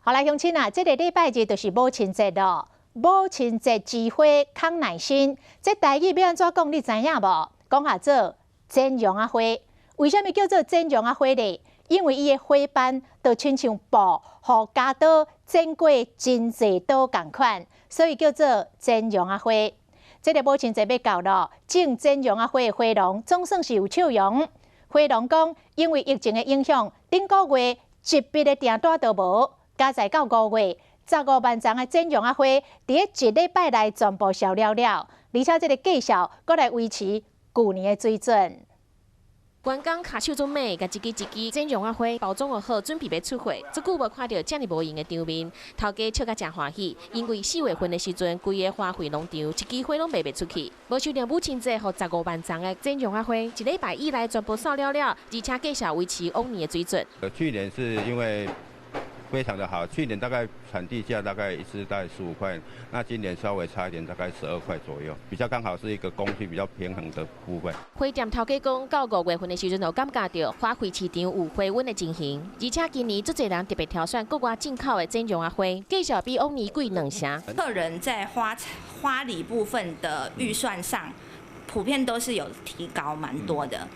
好來，鄉親啊，這个禮拜日就是母親節囉。母親節之花康乃馨，這台語欲按怎講？你知影無？講下做剪絨仔花。為啥物叫做剪絨仔花咧？因為伊的花瓣就親像布，予鉸刀剪過真濟刀仝款，所以叫做剪絨仔花。這个母親節欲到囉，種剪絨仔花的花農總算是有笑容。花農講，因為疫情的影響，頂個月一筆的訂單都無。加載到五月，15萬叢的剪絨仔花，佇咧一禮拜內全部銷了了，而且這个價數閣來維持舊年的水準。員工跤手足猛，共一支一支剪絨仔花包裝好，準備欲出貨。足久無看著遮爾無閒的場面，頭家笑甲誠歡喜，因為4月份的時陣，規个花卉農場一支花攏賣袂出去。無想著母親節，予15萬叢的剪絨仔花，一禮拜以內全部掃了了，而且價數維持往年的水準。去年是因為非常的好，去年大概產地價大概一支大概15塊，那今年稍微差一點，大概12塊左右，比較剛好是一個供需比較平衡的部分。花店頭家講，到5月份的時陣，就感覺著花卉市場有回溫的情形，而且今年足濟人特別挑選國外進口的剪絨仔花，價數比往年貴兩成。客人在花花禮部分的預算上，普遍都是有提高蠻多的。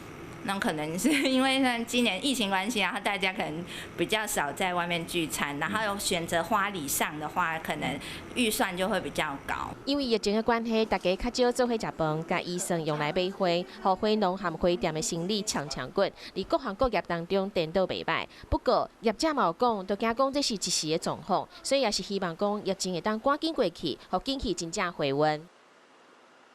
那可能是因為像今年疫情關係，然後大家可能比較少在外面聚餐，然後選擇花禮上的話，可能預算就會比較高。因為疫情的關係，大家較少做伙食飯，共預算用來買花，予花農和花店的生意強強滾，佇各行各業當中顛倒袂䆀。不過業者嘛有講，都驚講這是一時的狀況，所以也是希望講疫情會當趕緊過去，予景氣真正回溫。